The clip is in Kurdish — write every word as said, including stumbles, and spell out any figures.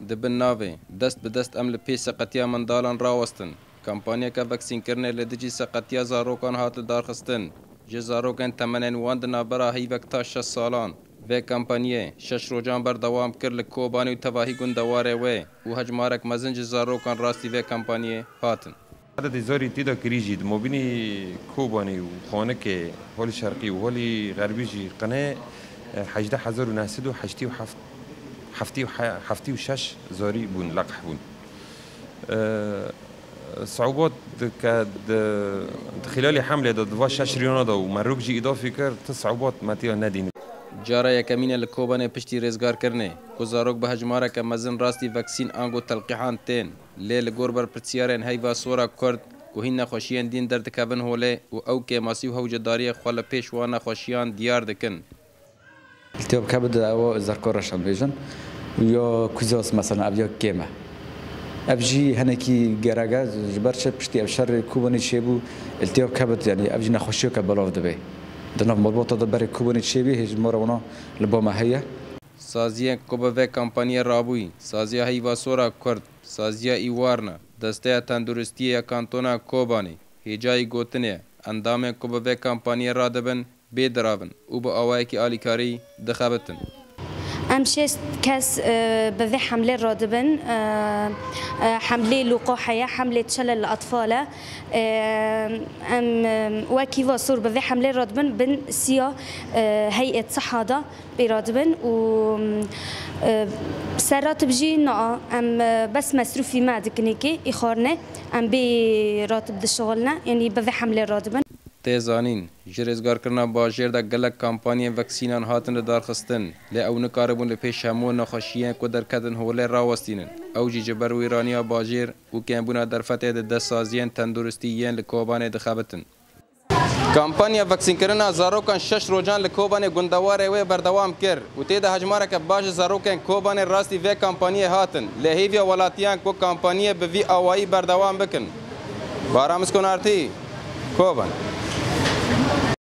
Di bin navê Dest bi dest em li pêş seqetiya mindalan rawestin kampanyeke vaksînkirinê li dijî seqetiya zarokan hat lidarxistin. Ji zarokên temenên wan di navbera heyvek ta şeş salan. Vê kampanyê şeş rojan berdewam kir li Kobanê û tevahî gundewarê wê û hejmarek mezin ji zarokan rastî vê kampanyê hatin. Edetê zarî tê de kirî jî di mobînî Kobanê û Xanikê, holî şerqî û holî xerbî jî qine, e, hejdeh hezar û neh sed û heştê û heft, heftê û he-, heftê û şeş zarî bûn, leqeh bûn. E, Siûbat di ke di, di xîlalê hemlê de di va şeş riyana de û merok jî îdafî kir, ti siûbat me tê de nedîn. Cara yekemîn e li Kobanê piştî rêzgarkirinê ku zarok bi hejmareke mezin rastî vaksîn ango telqîhan tên, lê li gor berpirsiyarên heyva sora Kurd ku hîn nexweşiyên dîn derdikevin holê û ew kêmasî û hewcedariyê xwe li pêş wan nexweşiyan diyar dikin. Îltihab kebid ew zerko reş em bêjin. Ya kuzas mesela ev ya kêm e. Ev jî hinekî gerek e, ji ber çi piştî ev şerê Kobanê çêbû, îltihab kebid, yanî ev jî nexweşiyeke belav dibe. Di nav malbata de berê Kobanê çêbî, hê ji me re wana li ba me heye. Saziyên ku bi vê kampanyê rabûyî, Saziya Heyva Sora Kurd, Saziya Îwarna, Desteya Tenduristiyê ya Kantona Kobanê, hêcayî gotinê ye, endamên ku bi vê kampanyê radibin, bê dirav in û bi awayekî alîkarî dixebitin. Em şêst kes, e, bi vê hemlê radibin. E, e, hemlê Luqa heye, hemlê Çelel Atfal e. E, em, e, wekî va sor bi vê hemlê radibin bin siya, e, heyet siha de pê radibin û, e, ser ratib jî na em, e, bes mesrûfî me dikinê kê î xwarine em bê ratib dişixilne, yanî bi vê hemlê radibin. Tê zanîn, ji rêzgarkirina bajêr de gelek kampanyên vaksînan hatin lidarxistin, lê ew nikaribûn li pêş hemû nexweşiyên ku derketin holê rawestînin. Ew jî ji ber wîraniya bajêr û kêmbûna derfetê di dest saziyên tenduristî yên li Kobanê dixebitin. Kampanya vaksînkirina zarokan şeş rojan li Kobanê gundewarê wê berdewam kir û tê de hejmareke baş ji zarokên Kobanê rastî vê kampanyê hatin. Lê hêviya welatiyan ku kampanyê bi vî awayî berdewam bikin. Bahram Skonartî, Koban.